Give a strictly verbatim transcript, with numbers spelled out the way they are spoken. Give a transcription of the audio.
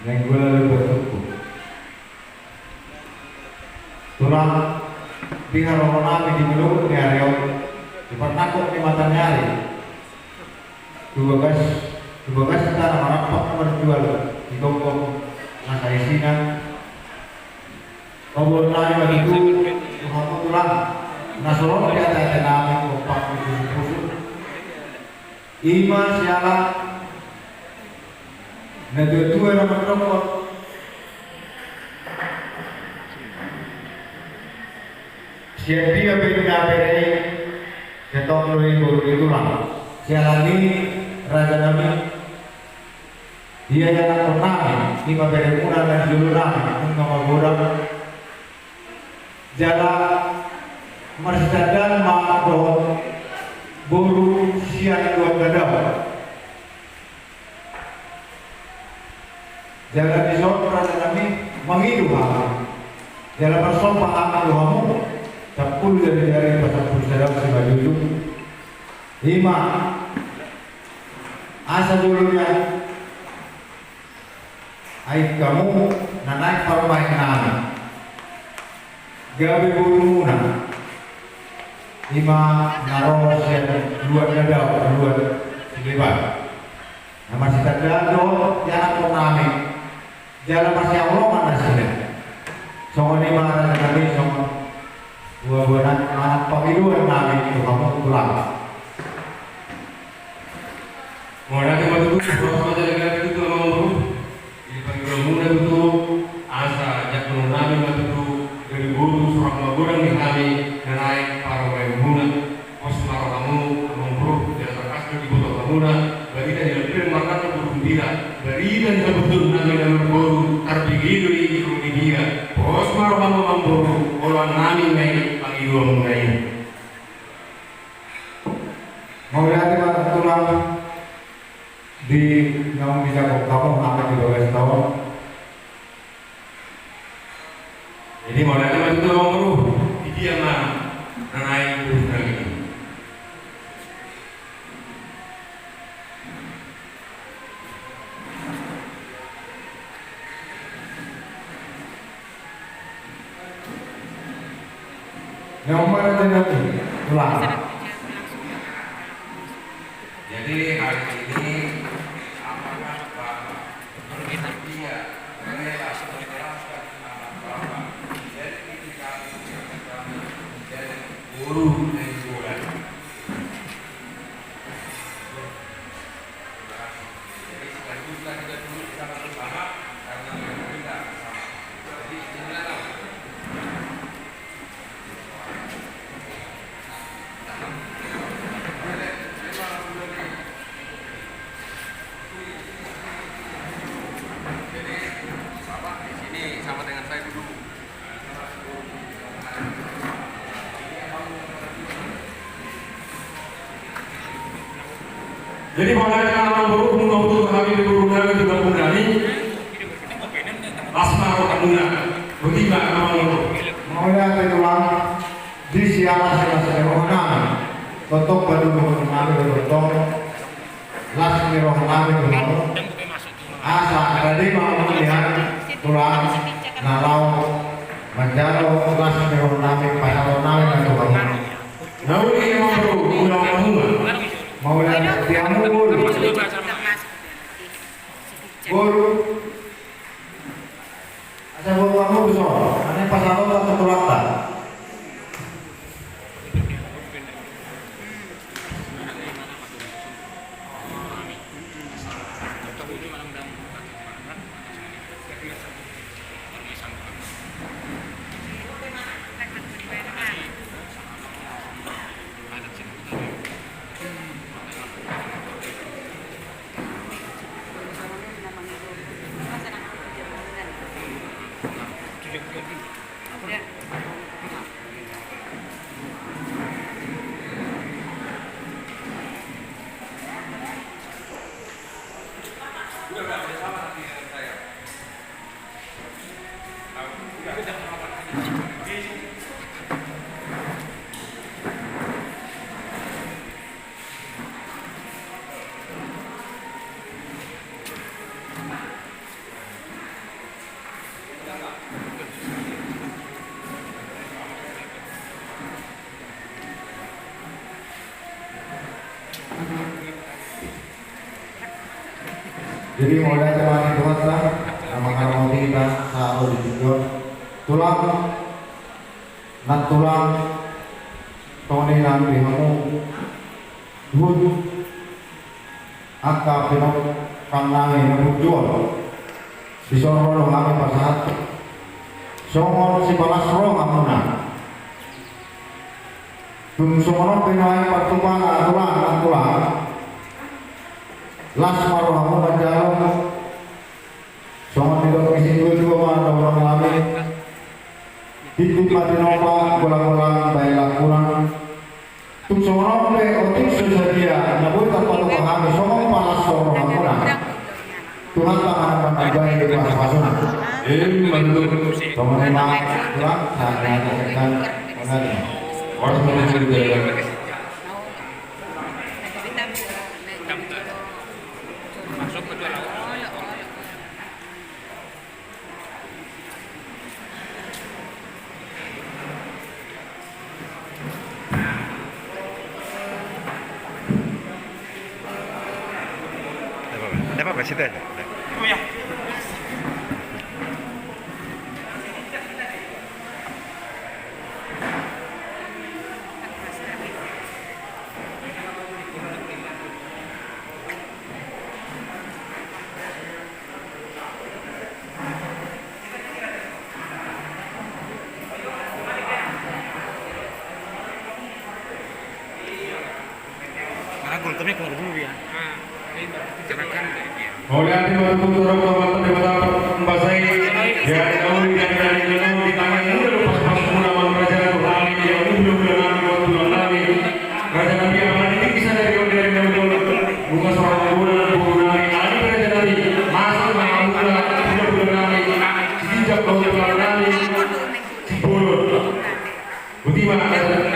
Nainggolan lupa tuku. Tulang, di haroronami di manogot ni ari on, di parnangkok ni mata ni ari, tu bagas, tu bagas tana marampak marjual di gonggong na saisina. Paboa nami ma tutu tu hamu tulang, na so ro di ate-atenami, kompak di pusu-pusu. I ma siala na tua-tua na mandokkon, sian dia pe na bere i, sian tong do i boru ni tulang. Siala ni rajanami, ia ianakkonnami, i ma beremuna na di jolonami, nunga magodang. Jala marsitandaan ma dohot boru sian luat na dao. Jala dison rajanami mangido hami. Jala marsomba hami tu hamu, sampulu jari-jari pasampulu sada simanjujung. I ma asa jolo nian, ai hamu na naeng parumaennami, gabe borumuna, i ma na ro sian luat na dao, luat Sileban. Na marsitandaan do ianakkonnami. Jala masihaholongan nasida. Songon i ma rajanami, songon buabuanan manang pangidoannami tu hamu tulang. Mauliate ma tutu, horas ma jala gabe tutu amangboru. Di pangidoanmuna tutu, asa jakkononnami ma tutu gabe boru, surak magodang di hami na naeng parumaenmuna. Pos ma rohamuna amangboru, jala tangkas do diboto hamuna barita ni Lampir marnata boru Umbira, barita ni haburjuonnami na marboru, tarpinggir do i di boru ni Bira. Pos ma rohamuna amangboru, oloannami ma i pangidoanmuna i. Mauliate ma tulang di naung dijangkon hamu hami di bagas taon. Jadi mauliate ma tutu amangboru, di dia ma na naeng boru nami i. Naung mana tadi nanti? Tulang. Jadi hari ini apakah Bapak bersedia rela menjelaskan anak Bapak menjadi itikaf, menjadi guru dan guru? Jadi, Bapak di sini sama dengan saya dulu. Jadi, mauliate ma amangboru, nunga boto hami di boru nami, di bangku nami. Las ma rohamuna. Boti ma amangboru. Mauliate tulang, di siala las ni rohanami. Tongtong patuduhon nami do tongtong las ni rohanami tu hamu. Asa rade ma hamu nian tulang na laho manjalo las ni rohanami, pasahatonnami ma tu hamu. Na uli ma boru, uli ma hamu. Mauliate di hamu boru. Boru. Asa boru hamu dison, ane pasahaton tu tulangta. Jadi mauliate ma di Tuhanta na mangaramoti hita sahat ro di tingki on. Tulang, nantulang, songon i nang di hamu, huhut angka pinompar nami na burju on, dison ro do hami pasahat songon sipalas roha muna. Tung songon on pe nuaeng partumpangna, tulang, nantulang, las ma rohamuna jalo. Songon nidok ni situatua ma dohonon nami: Tintin ma tinopa, golang-golang bahen langkunan. Tung songon on pe otik so sadia na boi tarpatupa hami songon palas rohamuna. Tuhanta ma na manambai pasupasuna. Emma tutu. Songon i ma, tulang, sahat ni hata sengkan. Horas ma tutu. Nggak apa-apa, nggak apa-apa, situ aja. Oh ya. Mauliate ma tutu tu Amanta Debata parbasai, di ari na uli, di ari na leleng on, di tangiang muna dohot pasupasu muna, amang raja, tu hami, di ari na uli, di ari na leleng on, di tangiang muna dohot tulang nami. Raja nami, apala di tingki sada di on, di ari na uli on, nunga so hangoluan boru nami, alani pe raja nami, masa ma hamuna hulahula nami, si Ginjang dohot tulang nami, si Bolon. Boti ma, raja nami.